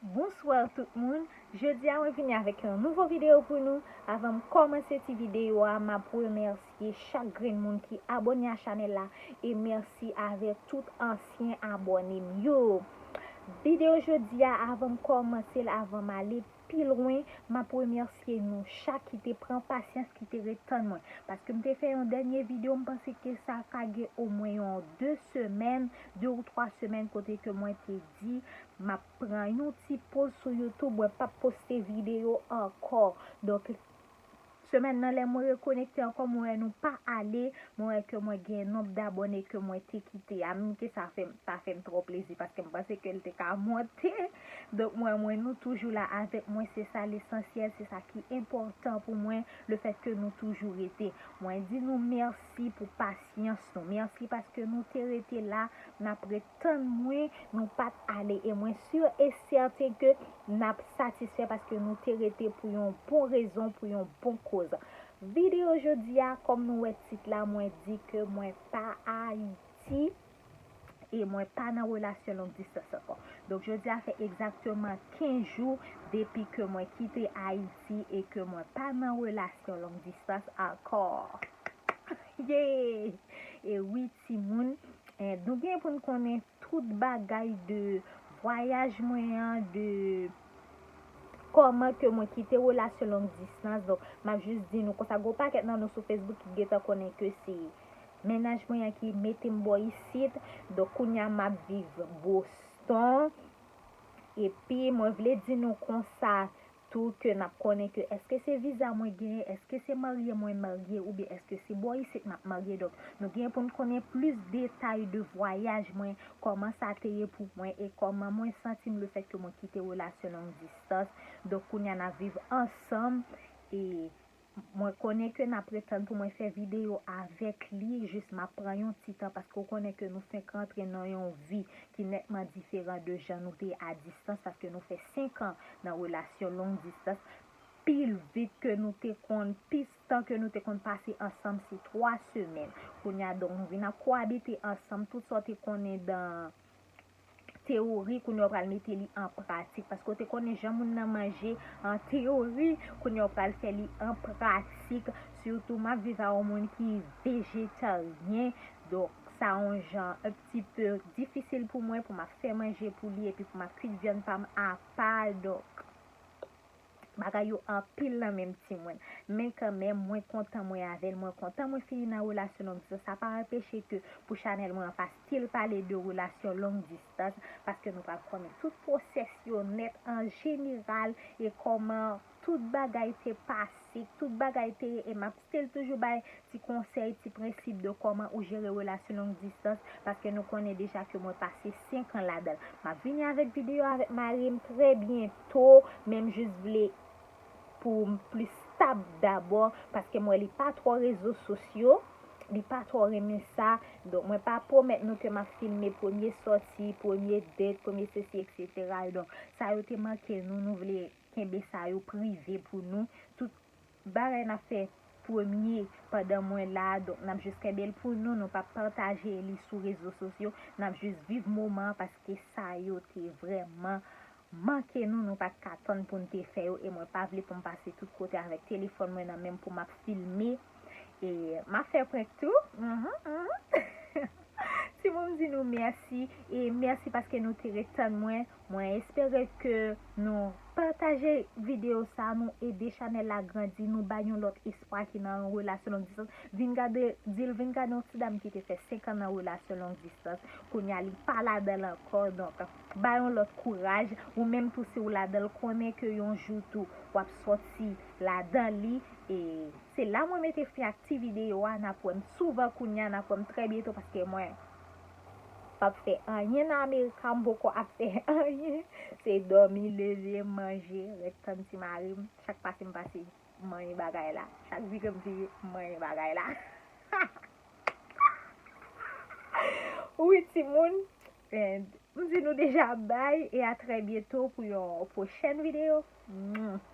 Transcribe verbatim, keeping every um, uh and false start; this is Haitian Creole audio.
Bonswa tout moun. Jodi a mwen vini avèk yon nouvo videyo pou nou. Avan m kòmanse ti videyo a, m ap remèsye chak grenn moun ki abòne a chanèl la e mèsi avèk tout ansyen abòne m yo. Videyo jodi a, avan m kòmanse l, avan m ale pi lwen, m ap remèsye nou chak ki te pran pasyans, ki te ret tann mwen. Paske m te fè yon dènye videyo, m panse ke sa ka gen omwen yon de semèn, de ou twa semèn kote ke mwen te di m ap pran yon ti poz sou YouTube, mwen p ap poste videyo ankò. Donk, semèn nan, lè mwen rekonekte ankò, mwen wè nou pa ale, mwen wè ke mwen gen nonb dabòne ke mwen te kite a, menm ke sa fè m, sa fè m twò plezi, paske m panse ke l te ka monte. Donk, mwen, mwen, nou toujou la avèk mwen, se sa lesansyèl, se sa ki enpòtan pou mwen, le fèt ke nou toujou rete. Mwen di nou mèsi pou pasyans nou, mèsi paske nou te rete la, n ap ret tann mwen, nou pa t ale, e mwen si e sèten ke n ap satisfè paske nou te rete pou yon bon rezon, pou yon bon koz. Videyo jodi a, kòm nou wè tit la, mwen di ke mwen pa Ayiti e mwen pa nan relasyon long distans ankò. Donk, jodi a fè egzakteman kenz jou depi ke mwen kite Ayiti e ke mwen pa nan relasyon long distans ankò. Ye! E wi, timoun, eh, nou gen pou n konnen tout bagay de vwayaj mwen an, de kòman ke mwen kite relasyon long distans. Donk, m ap jis di nou konsa, gwo pakèt nan nou sou Facebook ki gentan konnen ke se mennaj mwen an ki mete m bò isit. Donk, kounye a m ap viv Boston. Epi, mwen vle di nou konsa tou ke n ap konnen ke èske se viza mwen genyen, èske se marye mwen marye, oubyen èske se bò isit m ap marye. Donk, nou gen pou n konnen plis detay de vwayaj mwen, kòman sa te ye pou mwen, e kòman mwen santi m le fèt ke mwen kite relasyon long distans. Donk, kounye a n ap viv ansanm, e mwen konnen ke n ap ret tann pou mwen fè videyo avèk li, jis m ap pran yon ti tan, paske w konnen ke nou fenk rantre nan yon vi ki nètman diferan de jan nou te a distans, paske nou fè senk an nan relasyon long distans. Pi vit ke nou te konn, pi tan ke nou te konn pase ansanm, se twa semèn. Kounye a, donk, nou vin ap koabite ansanm, tout sa w te konnen dan teyori, kounye a w pral mete li an pratik. Paske w te konnen jan moun nan manje an teyori, kounye a w pral fè li an pratik. Sitou, m ap viv a yon moun ki vejetaryen. Donk, sa yon jan un petit peu difisil pou mwen, pou m ap fè manje pou li, epi pou m ap kwit vyann pa m apa. Donk, bagay yo anpil nan men m, timoun. Men kanmenm, mwen kontan mwen avè l, mwen kontan mwen fini nan relasyon long distans. Sa pa anpeche ke pou chanèl mwen an pa still pale de relasyon long distans, paske nou pral konnen tout pwosès yo nèt an jeneral e kòman tout bagay te pase, tout bagay te ye, e m ap still toujou bay ti konsèy, ti prensip de kòman ou jere relasyon long distans, paske nou konnen deja ke mwen pase senk an ladan l. M ap vini avèk videyo avèk mari m trè byento, men m jis vle pou m plis stab dabò, paske m wè li pa twò rezo sosyo, li pa twò renmen sa. Donk, mwen pa pwomèt nou ke m ap filme premye sòti, premye date, premye sesi, et cetera. Donk, sa yo te manke nou, nou vle kenbe sa yo prive pou nou. Tout bagay n ap fè premye pandan mwen la, donk n ap jis kenbe l pou nou, nou p ap pataje li sou rezo sosyo, n ap jis viv moman an paske sa yo te vrèman manke nou, nou pa t ka tann pou n te fè yo, e mwen pa vle pou m pase tout kote avèk telefòn mwen nan men m pou m ap filme, e m ap fè prank tou. Mhm, mhm. Timoun, m di nou mèsi, e mèsi paske nou te ret tann mwen. Mwen espere ke nou pataje videyo sa, nou ede chanèl la grandi, nou bay yon lòt espwa ki nan yon relasyon long distans. Vin gade, di l vin gade yon ti dam ki te fè senk an nan relasyon long distans. Kounye a, li pa ladan l ankò. Donk, bay yon lòt kouraj. Ou menm tou, si w ladan l, konnen ke yon jou tou, w ap sòti ladan li. E se la mwen mete fen ak ti videyo a. N ap wè m souvan kounye a, n ap wè m trè byento paske mwen p ap fè anyen nan Amerika, m poko ap fè anyen. Se dòmi, leve, manje, ret tann ti mari m. Chak pase m pase, m manyen bagay la. Chak vire m vire, m manyen bagay la. Wi, timoun. And m di nou deja bay e a trè byento pou yon pwochèn videyo. Mwah.